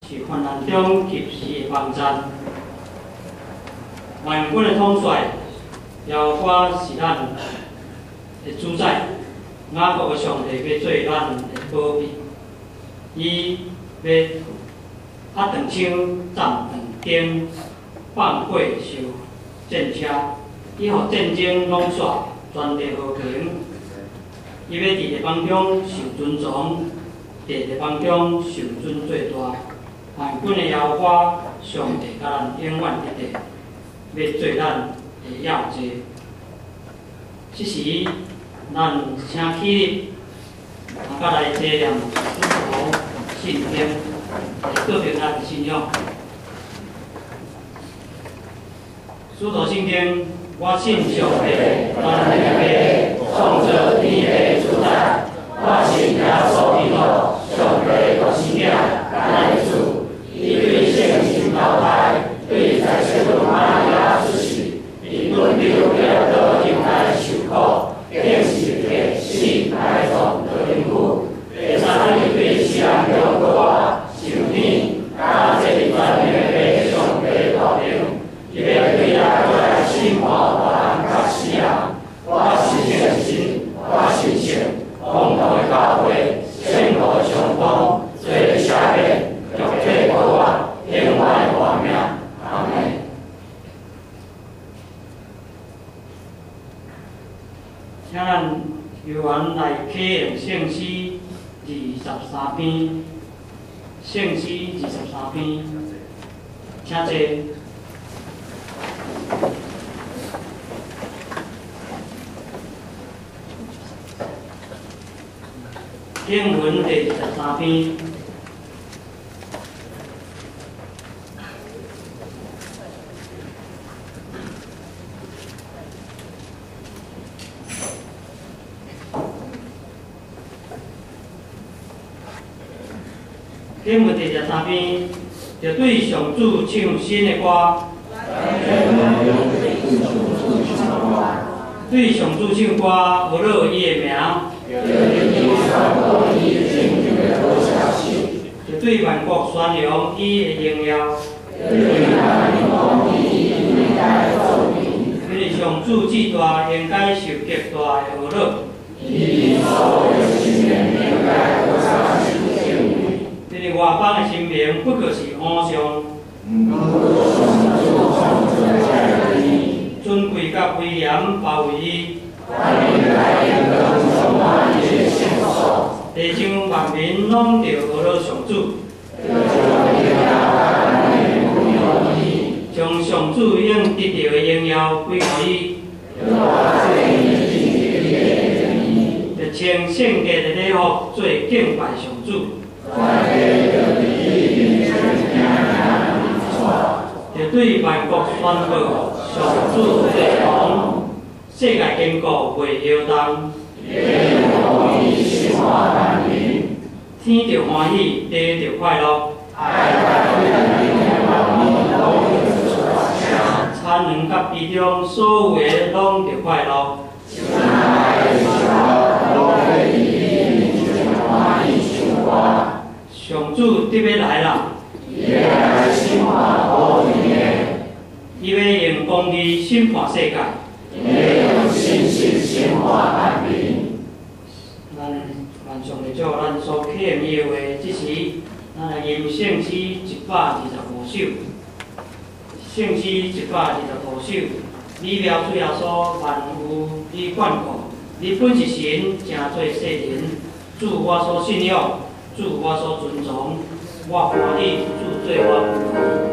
是患難中及時的幫贊。萬軍的統帥，耶和華是咱的主宰，雅各的上帝欲做咱的保庇，伊欲壓長槍斬斷弓，放火燒戰車，伊予戰爭攏煞，全地和平。伊欲佇列邦中受尊崇，佇列邦中受尊做大。萬軍的耶和華上帝佮咱永遠佇咧，欲做咱的要濟。這時，咱請起立，仔來齊念使徒信經，來告白咱的信仰。使徒信經，我信上帝，全能的父，創造天地主宰。我信耶穌基督，上帝獨生子，咱的主。伊對聖神投胎，對在聖母瑪利亞出世，佇本丟彼拉多猶太受苦，釘十字架，死埋葬，落陰府。第三日對死人中復活，上天，駕坐佇全能的父上帝大能。伊欲轉來閣來審判活人佮死人。我信聖神，我信聖公同的教會，聖徒相通，罪的赦免，肉體復活，永遠的活命。阿們。請咱由緣來啟用聖詩二十三篇，聖詩二十三篇，請坐。經文第二十三篇。經文第二十三篇，著對上主唱新的歌，對上主唱歌，學樂伊的名，著對萬國宣揚伊的榮耀。因為上主至大，應該受極大的學樂。因為外邦的神明不過是偶像，尊貴佮威嚴包圍伊，地上萬民攏著學樂上主，將上主應得著的榮耀歸予伊，著穿聖潔的禮服做敬拜上主。著對萬國宣告上主做王，世界堅固袂搖動。天著歡喜，地著快樂。田園佮其中所有的攏著快樂。上主得欲來啦！伊欲用公義審判世界。咱願上帝祝咱所啟用伊的話，這時咱來吟聖詩125首。聖詩125首，美妙主耶穌，萬有你眷顧，你本是神，成做世人，主我所信仰，主我所尊崇，我歡喜主做我父。